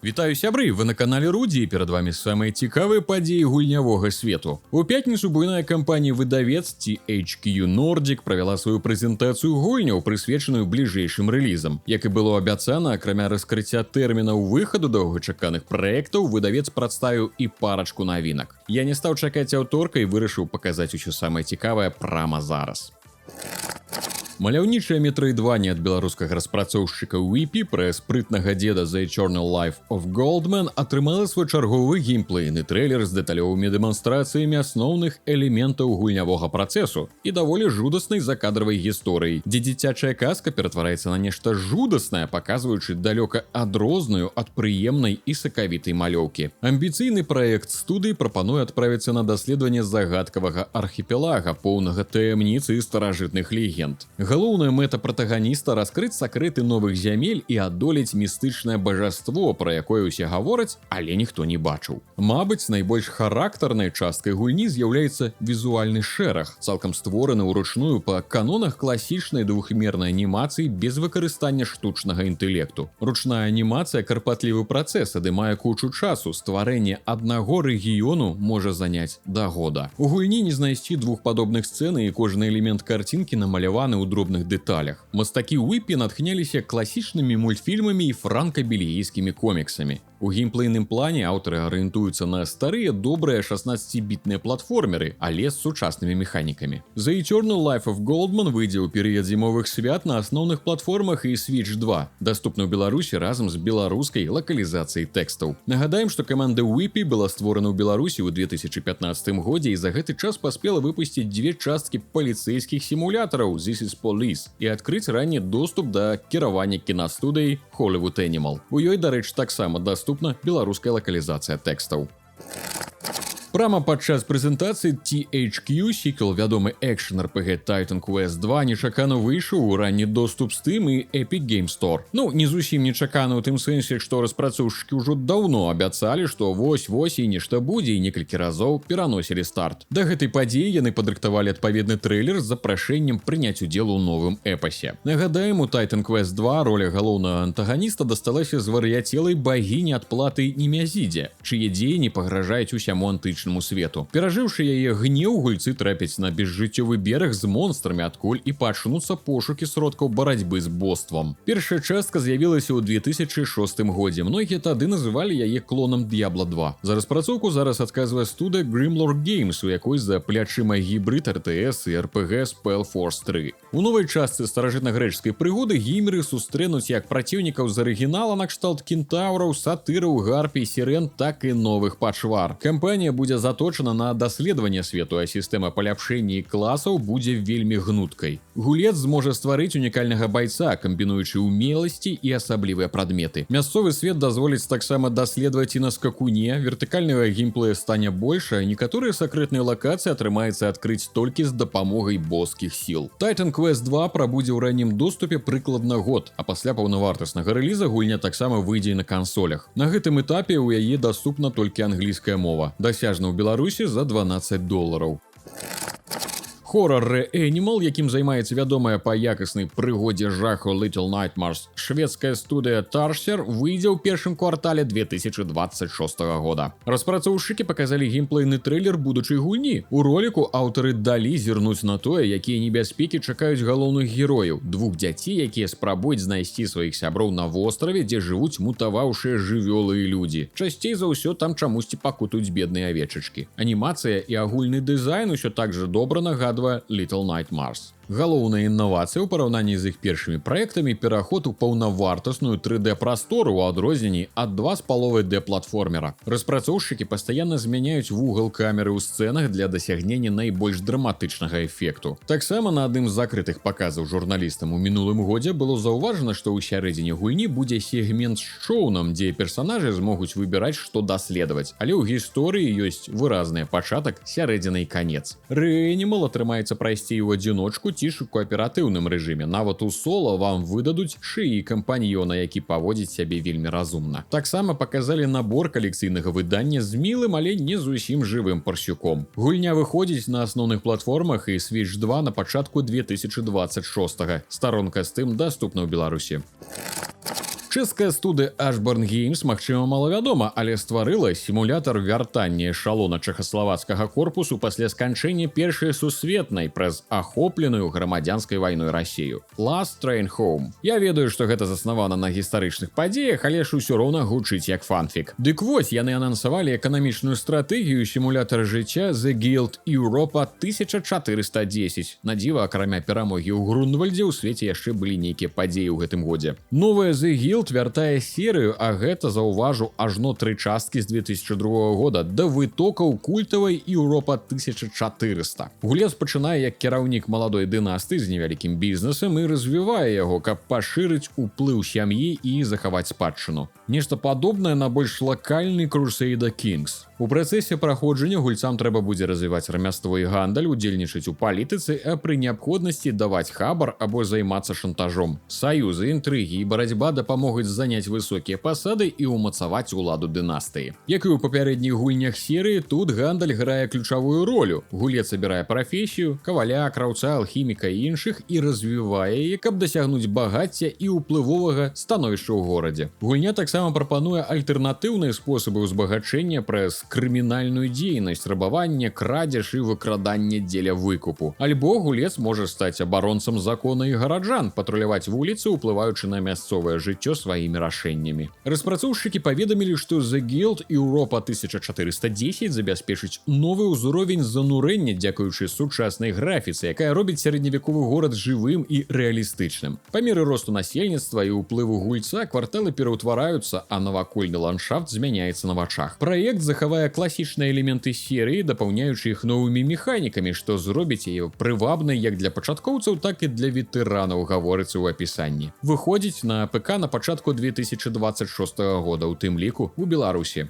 Вітаю, сябры, вы на канале Рудзі, і перад вами самыя цікавыя падзеі гульнявога свету. У пятніцу буйная кампанія выдавец THQ Nordic правяла сваю прэзентацыю гульняў, прысвечаную бліжэйшым рэлізам. Як і было абяцана, акрамя раскрыцця тэрмінаў выхаду доўгачаканых праектаў, выдавец прадставіў і парачку навінак. Я не стаў чакаць аўторка і вырашыў паказаць усё самае цікавае прама зараз. Маляўнічая метраідванія ад беларускага распрацоўшчыка Weepy пра спрытнага дзеда The Eternal Life of Goldman атрымала свой чарговы геймплейны трэйлер з дэталёвымі дэманстрацыямі асноўных элементаў гульнявога працэсу і даволі жудаснай закадравай гісторыяй, дзе дзіцячая казка ператвараецца на нешта жудаснае, паказваючы далёка адрозную ад прыемнай і сакавітай малёўкі. Амбіцыйны праект студыі прапануе адправіцца на даследаванне загадкавага архіпелага, поўнага таямніц і старажытных легенд. Галоўная мэта пратаганіста — раскрыць сакрэты новых зямель і адолець містычнае бажаство, пра якое ўсе гавораць, але ніхто не бачыў. Мабыць, найбольш характарнай часткай гульні з'яўляецца візуальны шэраг, цалкам створаны ўручную па канонах класічнай двухмернай анімацыі без выкарыстання штучнага інтэлекту. Ручная анімацыя — карпатлівы працэс, адымае кучу часу. Стварэнне аднаго рэгіёну можа заняць да года. У гульні не знайсці двух падобных сцэн, і кожны элемент карцінкі намаляваны ў дробных дэталях. Мастакі Weepy натхняліся класічнымі мультфільмамі і франка-бельгійскімі коміксамі. У геймплейным плане аўтары арыентуюцца на старыя добрыя 16-бітныя платформеры, але з сучаснымі механікамі. The Eternal Life of Goldman выйдзе ў перыяд зімовых свят на асноўных платформах і Switch 2, даступны ў Беларусі разам з беларускай лакалізацыяй тэкстаў. Нагадаем, што каманда Weepy была створана ў Беларусі ў 2015 годзе і за гэты час паспела выпусціць дзве часткі паліцэйскіх сімулятараў This is Police і адкрыць ранні доступ да кіравання кінастудыяй Hollywood Animal. У ёй, дарэчы, таксама даступна беларуская лакалізацыя тэкстаў. Прама падчас прэзентацыі THQ сіквел вядомы экшн RPG Titan Quest 2 нечакана выйшаў у ранні доступ Steam і Epic Game Store. Ну, не зусім нечакана ў тым сэнсе, што распрацоўшчыкі ўжо даўно абяцалі, што вось-вось і нешта будзе, і некалькі разоў пераносілі старт. Да гэтай падзеі яны падрыхтавалі адпаведны трэйлер з запрашэннем прыняць удзел у новым эпасе. Нагадаем, у Titan Quest 2 роля галоўнага антаганіста дасталася звар'яцелай багіні адплаты Немезідзе, чые дзеянні пагражаюць усяму антычнаму свету. Перажыўшы яе гнеў, гульцы трапяць на безжыццёвы бераг з монстрамі, адкуль і пачнуцца пошукі сродкаў барацьбы з боствам. Першая частка з'явілася ў 2006 годзе. Многія тады называлі яе клонам Diablo 2. За распрацоўку зараз адказвае студыя Grimlore Games, у якой за плячыма гібрыд RTS і RPG SpellForce 3. У новай частцы старажытна-грэчскай прыгоды геймеры сустрэнуць як праціўнікаў з арыгінала накшталт кентаўраў, сатыраў, гарпій, сірэн, так і новых пачвар. Кампанія будзе заточана на даследаванне свету, а сістэма паляпшэння і класаў будзе вельмі гнуткай. Гулец зможа стварыць унікальнага байца, камбінуючы ўмеласці і асаблівыя прадметы. Мясцовы свет дазволіць таксама даследаваць і на скакуне, вертыкальнага геймплея стане больш, а некаторыя сакрэтныя лакацыі атрымаецца адкрыць толькі з дапамогай боскіх сіл. Titan Quest 2 прабудзе ў раннім доступе прыкладна год, а пасля паўнавартаснага рэліза гульня таксама выйдзе і на кансолях. На гэтым этапе ў яе даступна толькі англійская мова. Дасяжна ў Беларусі за 12 долараў. Хорар Reanimal, якім займаецца вядомая па якаснай прыгодзе жаху Little Nightmares шведская студыя Tarsier, выйдзе ў першым квартале 2026 года. Распрацоўшчыкі паказалі геймплейны трэйлер будучай гульні. У роліку аўтары далі зірнуць на тое, якія небяспекі чакаюць галоўных герояў, двух дзяцей, якія спрабуюць знайсці сваіх сяброў на востраве, дзе жывуць мутаваўшыя жывёлы і людзі. Часцей за ўсё там чамусьці пакутаюць бедныя авечачкі. Анімацыя і агульны дызайн усё так жа добра нагадвае Little Nightmares. Галоўная інавацыя ў параўнанні з іх першымі праектамі — пераход у паўнавартасную 3D прастору ў адрозненні ад 2,5D платформера. Распрацоўшчыкі пастаянна змяняюць вугал камеры ў сцэнах для дасягнення найбольш драматычнага эфекту. Таксама на адным з закрытых паказаў журналістам у мінулым годзе было заўважана, што ў сярэдзіне гульні будзе сегмент з чоўнам, дзе персанажы змогуць выбіраць, што даследаваць. Але ў гісторыі ёсць выразныя пачатак, сярэдзіна і канец. Reanimal атрымаецца прайсці і ў адзіночку ці ж у кааператыўным рэжыме. Нават у сола вам выдадуць ШІ кампаньёна, які паводзіць сябе вельмі разумна. Таксама паказалі набор калекцыйнага выдання з мілым, але не зусім жывым парсюком. Гульня выходзіць на асноўных платформах і Switch 2 на пачатку 2026. Старонка Steam даступна ў Беларусі. Чэшская студыя Ashburn Games, магчыма, малавядома, але стварыла сімулятар вяртання эшалона чэхаславацкага корпусу пасля сканчэння Першай сусветнай праз ахопленую грамадзянскай вайной Расею. Last Train Home. Я ведаю, што гэта заснавана на гістарычных падзеях, але ж усё роўна гучыць як фанфік. Дык вось, яны анансавалі эканамічную стратэгію, сімулятар жыцця The Guild Europa 1410. На дзіва, акрамя перамогі ў Грунвальдзе, ў свеце яшчэ былі нейкія падзеі ў гэтым годзе. Новая The Guild вяртае серыю, а гэта, заўважу, ажно тры часткі з 2002 года, да вытокаў культавай Еўропа 1400. Гулец пачынае як кіраўнік маладой дынастыі з невялікім бізнесам і развівае яго, каб пашырыць уплыў сям'і і захаваць спадчыну. Нешта падобнае на больш лакальны Crusader Kings. У працэсе праходжання гульцам трэба будзе развіваць рамяство і гандаль, удзельнічаць у палітыцы, а пры неабходнасці даваць хабар або займацца шантажом. Саюзы, інтрыгі і барацьба дапамогуць заняць высокія пасады і ўмацаваць уладу дынастыі. Як і ў папярэдніх гульнях серыі, тут гандаль грае ключавую ролю. Гулец абірае прафесію: каваля, краўца, алхіміка і іншых, і развівае яе, каб дасягнуць багацця і ўплывовага становішча ў горадзе. Гульня таксама прапануе альтэрнатыўныя спосабы ўзбагачэння праз крымінальную дзейнасць, рабаванне, крадзеж і выкраданне дзеля выкупу. Альбо гулец можа стаць абаронцам закона і гараджан, патруляваць вуліцы, уплываючы на мясцовае жыццё сваімі рашэннямі. Распрацоўшчыкі паведамілі, што The Guild Europa 1410 забяспечыць новы ўзровень занурэння дзякуючы сучаснай графіцы, якая робіць сярэдневяковы горад жывым і рэалістычным. Па меры росту насельніцтва і ўплыву гульца кварталы пераўтвараюцца, а навакольны ландшафт змяняецца на вачах. Праект захавае класічныя элементы серыі, дапаўняючы іх новымі механікамі, што зробіць яе прывабнай як для пачаткоўцаў, так і для ветэранаў, гаворыцца ў апісанні. Выходзіць на ПК на пачатку 2026 года, у тым ліку у Беларусі.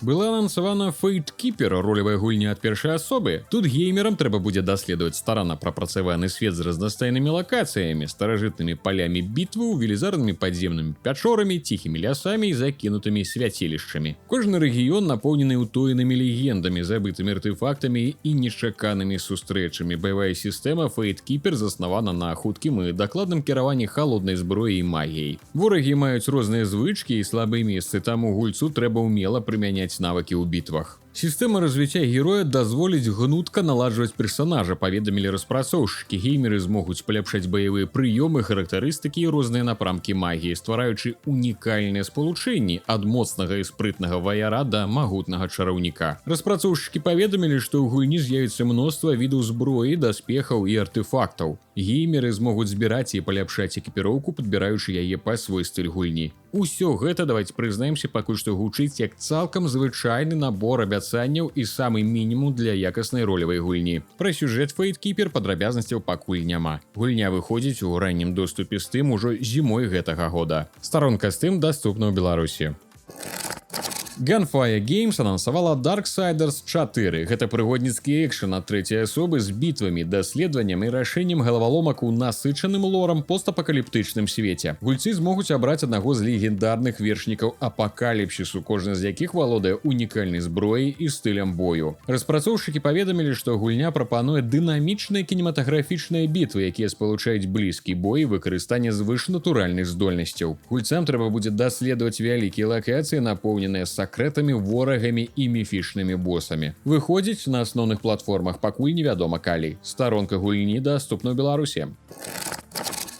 Была анансавана Fate Keeper, ролевая гульня ад першай асобы. Тут геймерам трэба будзе даследаваць старанна прапрацаваны свет з разнастайнымі лакацыямі, старажытнымі палямі бітваў, велізарнымі падземнымі пячорамі, ціхімі лясамі і закінутымі свяцілішчамі. Кожны рэгіён напоўнены утоенымі легендамі, забытымі артэфактамі і нечаканымі сустрэчамі. Баявая сістэма Fate Keeper заснавана на хуткім і дакладным кіраванні халоднай зброяй і магіяй. Ворагі маюць розныя звычкі і слабыя месцы, таму гульцу трэба ўмела прымяняць навыкі ў бітвах. Сістэма развіцця героя дазволіць гнутка наладжваць персонажа, паведамілі распрацоўшчыкі. Геймеры змогуць паляпшаць баявыя прыёмы, характарыстыкі і розныя напрамкі магіі, ствараючы унікальныя спалучэнні ад моцнага і спрытнага ваяра да магутнага чараўніка. Распрацоўшчыкі паведамілі, што ў гульні з'явіцца мноства відаў зброі, даспехаў і артэфактаў. Геймеры змогуць збіраць і паляпшаць экіпіроўку, падбіраючы яе па свой стыль гульні. Усё гэта, давайте прызнаемся, пакуль што гучыць як цалкам звычайны набор абяцанняў і самы мінімум для якаснай ролевай гульні. Пра сюжэт Fate Keeper падрабязнасцяў пакуль няма. Гульня выходзіць у раннім доступе Steam ужо зімой гэтага года. Старонка Steam доступна ў Беларусі. Gunfire Games анансавала Darksiders 4. Гэта прыгодніцкі экшэн ад трэцяй асобы з бітвамі, даследаваннем і рашэннем галаваломак у насычаным лорам постапакаліптычным свеце. Гульцы змогуць абраць аднаго з легендарных вершнікаў апакаліпсісу, кожны з якіх валодае унікальнай зброяй і стылем бою. Распрацоўшчыкі паведамілі, што гульня прапануе дынамічныя кінематаграфічныя бітвы, якія спалучаюць блізкі бой і выкарыстанне звышнатуральных здольнасцяў. Гульцам трэба будзе даследаваць вялікія лакацыі, напоўненыя сакрэтамі, ворагамі і міфічнымі босамі. Выходзіць на асноўных платформах, пакуль невядома калі. Старонка гульні даступна ў Беларусі.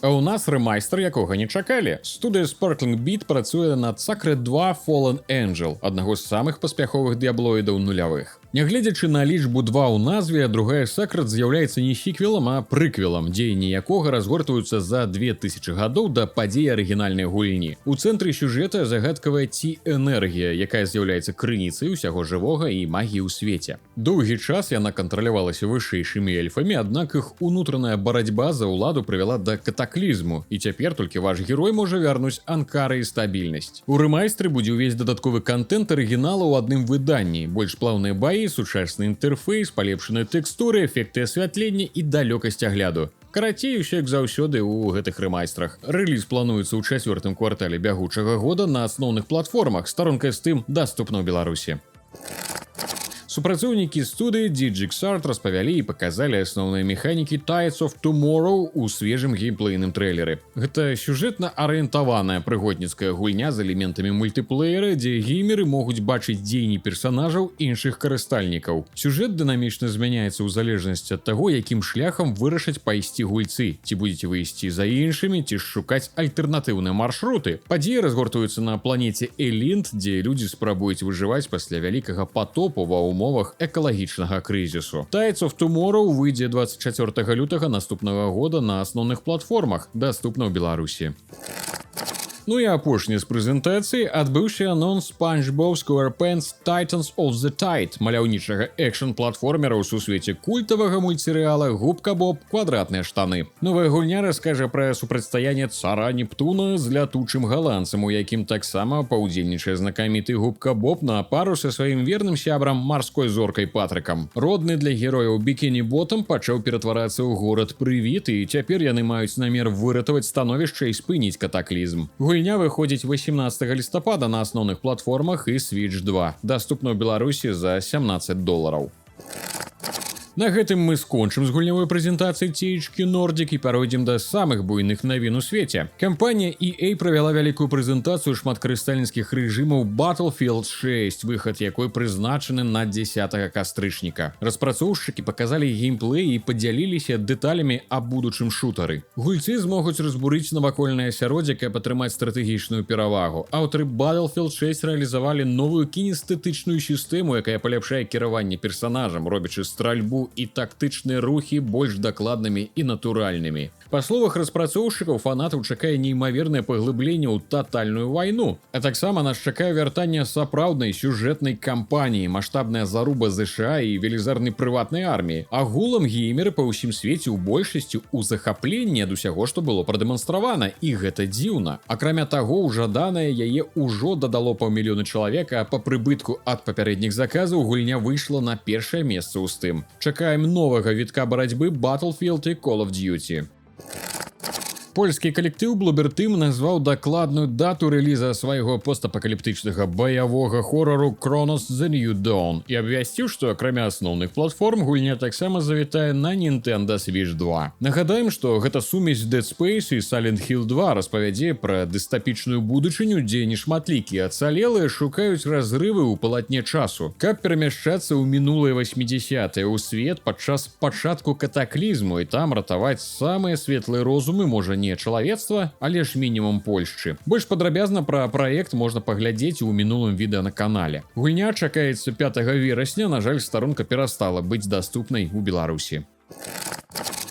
А ў нас рэмайстар, якога не чакалі. Студыя Sparkling Bit працуе над Sacred 2 Fallen Angel, аднаго з самых паспяховых дыяблоідаў нулявых. Нягледзячы на лічбу 2 ў назве, другая Sacred з'яўляецца не сіквелам, а прыквелам, дзеянні якога разгортваюцца за 2000 гадоў да падзей арыгінальнай гульні. У цэнтры сюжэта загадкавая ці-энергія, якая з'яўляецца крыніцай усяго жывога і магіі ў свеце. Доўгі час яна кантралявалася вышэйшымі эльфамі, аднак іх унутраная барацьба за ўладу прывяла да катаклізму, і цяпер толькі ваш герой можа вярнуць Анкарыі стабільнасць. У рэмайстры будзе ўвесь дадатковы кантэнт арыгінала ў адным выданні, больш плаўныя баі, сучасны інтэрфейс, палепшаныя тэкстуры, эфекты асвятлення і далёкасць агляду. Карацей, усё як заўсёды ў гэтых рэмайстрах. Рэліз плануецца ў чацвёртым квартале бягучага года на асноўных платформах. Старонка Steam даступна ў Беларусі. Супрацоўнікі студыі DigixArt распавялі і паказалі асноўныя механікі Tides of Tomorrow у свежым геймплейным трэйлеры. Гэта сюжэтна арыентаваная прыгодніцкая гульня з элементамі мультыплеера, дзе геймеры могуць бачыць дзеянні персанажаў іншых карыстальнікаў. Сюжэт дынамічна змяняецца ў залежнасці ад таго, якім шляхам вырашаць пайсці гульцы. Ці будзеце вы ісці за іншымі, ці ж шукаць альтэрнатыўныя маршруты. Падзеі разгортваюцца на планеце Элінд, дзе людзі спрабуюць выжываць пасля вялікага патопу ва ўмовах экалагічнага крызісу. Tides of Tomorrow выйдзе 24 лютага наступнага года на асноўных платформах, даступна ў Беларусі. Ну і апошні з прэзентацыі адбыўся анонс SpongeBob SquarePants Titans of the Tide, маляўнічага экшн-платформера ў сусвеце культавага мультсерыяла «Губка Боб. Квадратныя штаны». Новая гульня раскажа пра супрацьстаянне цара Нептуна з лятучым галандцам, у якім таксама паўдзельнічае знакаміты Губка Боб на пару са сваім верным сябрам, марской зоркай Патрыкам. Родны для герояў Бікіні Ботам пачаў ператварацца ў горад прывід, і цяпер яны маюць намер выратаваць становішча і спыніць катаклізм. Гульня выходзіць 18 лістапада на асноўных платформах і Switch 2. Даступна ў Беларусі за 17 долараў. На гэтым мы скончым з гульнявой прэзентацыяй THQ Nordic і пяройдзем да самых буйных навін у свеце. Кампанія EA правяла вялікую прэзентацыю шматкарыстальніцкіх рэжымаў Battlefield 6, выхад якой прызначаны на 10 кастрычніка. Распрацоўшчыкі паказалі геймплей і падзяліліся дэталямі аб будучым шутары. Гульцы змогуць разбурыць навакольнае асяроддзе, каб атрымаць стратэгічную перавагу. Аўтары Battlefield 6 рэалізавалі новую кінестэтычную сістэму, якая паляпшае кіраванне персанажам, робячы стральбу і тактычныя рухі больш дакладнымі і натуральнымі. Па словах распрацоўшчыкаў, фанатаў чакае неймавернае паглыбленне ў татальную вайну. А таксама нас чакае вяртанне сапраўднай сюжэтнай кампаніі, маштабная заруба ЗША і велізарнай прыватнай арміі. Агулам геймеры па ўсім свеце ў большасці ў захапленні ад усяго, што было прадэманстравана, і гэта дзіўна. Акрамя таго, у жаданае яе ўжо дадало паўмільёна чалавек, а па прыбытку ад папярэдніх заказаў гульня выйшла на першае месца ў Steam. Чакаем новага вітка барацьбы Battlefield і Call of Duty. Польскі калектыў Bloober Team назваў дакладную дату рэліза свайго постапакаліптычнага баявога хорару Cronos: The New Dawn і абвясціў, што, акрамя асноўных платформ, гульня таксама завітае на Nintendo Switch 2. Нагадаем, што гэта сумесь Dead Space і Silent Hill 2 распавядзе пра дыстапічную будучыню, дзе нешматлікія ацалелыя шукаюць разрывы ў палатне часу, каб перамяшчацца ў мінулыя 80-е, ў свет падчас пачатку катаклізму, і там ратаваць самыя светлыя розумы, можа, не чалавецтва, але ж мінімум Польшчы. Больш падрабязна пра праект можна паглядзець у мінулым відэа на канале. Гульня чакаецца 5 верасня, на жаль, старонка перастала быць даступнай у Беларусі.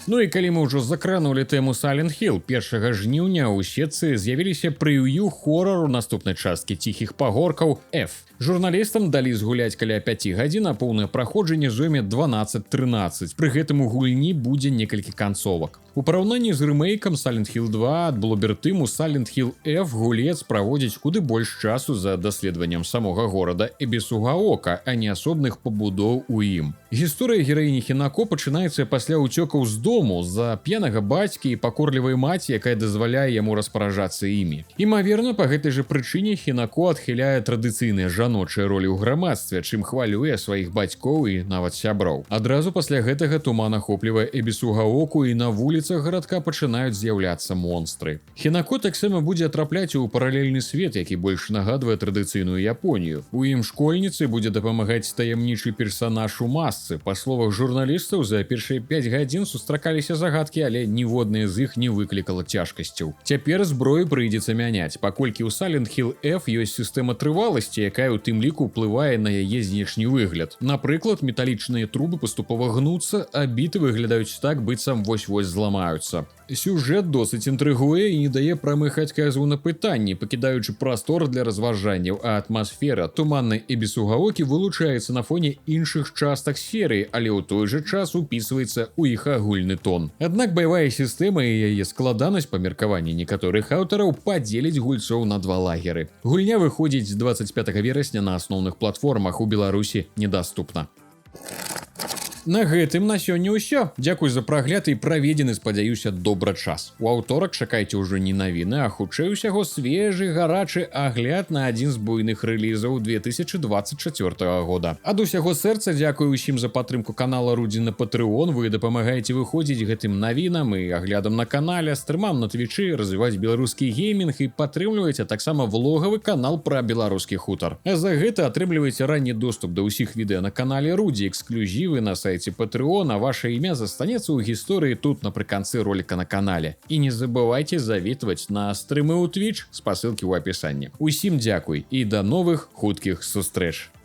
Ну і калі мы ўжо закранулі тэму Silent Hill, 1 жніўня ў сетцы з'явіліся прэўю хорару наступнай часткі «Ціхіх пагоркаў» F. Журналістам далі згуляць каля 5 гадзін, а поўнае праходжанне зойме 12-13. Пры гэтым у гульні будзе некалькі канцовак. У параўнанні з рэмейкам Silent Hill 2 ад Bloober Team, у Silent Hill F гулец праводзіць куды больш часу за даследаваннем самога горада Эбісугаока, а не асобных пабудоў у ім. Гісторыя гераіні Хінако пачынаецца пасля ўцёкаў з дому з-за п'янага бацькі і пакорлівай маці, якая дазваляе яму распараджацца імі. Імаверна, па гэтай жа прычыне Хінако адхіляе традыцыйныя жаночыя ролі ў грамадстве, чым хвалюе сваіх бацькоў і нават сяброў. Адразу пасля гэтага туман ахоплівае Эбісугаоку, і на вуліцах гарадка пачынаюць з'яўляцца монстры. Хінако таксама будзе трапляць у паралельны свет, які больш нагадвае традыцыйную Японію. У ім школьніцы будзе дапамагаць таямнічы персанаж у масцы. Па словах журналістаў, за першыя 5 гадзін сустракаліся загадкі, але ніводная з іх не выклікала цяжкасцяў. Цяпер зброю прыйдзецца мяняць, паколькі ў Silent Hill F ёсць сістэма трываласці, якая ў тым ліку ўплывае на яе знешні выгляд. Напрыклад, металічныя трубы паступова гнуцца, а біты выглядаюць так, быццам вось-вось зламаюцца. Сюжэт досыць інтрыгуе і не дае прамых адказаў на пытанні, пакідаючы прастор для разважанняў, а атмасфера туманнай Эбісугаокі вылучаецца на фоне іншых частак серыі, але ў той жа час упісваецца ў іх агульны тон. Аднак баявая сістэма і яе складанасць, па меркаванні некаторых аўтараў, падзеліць гульцоў на два лагеры. Гульня выходзіць 25 верасня на асноўных платформах, у Беларусі недаступна. На гэтым на сёння ўсё. Дзякуй за прагляд і праведзены, спадзяюся, добра час. У аўторак чакайце ўжо не навіны, а хутчэй усяго свежы гарачы агляд на адзін з буйных рэлізаў 2024 года. Ад усяго сэрца дзякую ўсім за падтрымку канала Рудзі на Patreon. Вы дапамагаеце выходзіць гэтым навінам і аглядам на канале, стрымам на твічы, развіваць беларускі геймінг і падтрымліваеце таксама влогавы канал пра беларускі хутар. А за гэта атрымліваеце ранні доступ да ўсіх відэа на канале Рудзі, эксклюзівы на сайце Patreon, а ваше імя застанецца ў гісторыі тут, напрыканцы ролика на канале. І не забывайте завітваць на стрымы ў Twitch, спасылкі ў апісанні. Усім дзякуй і да новых хуткіх сустрэч.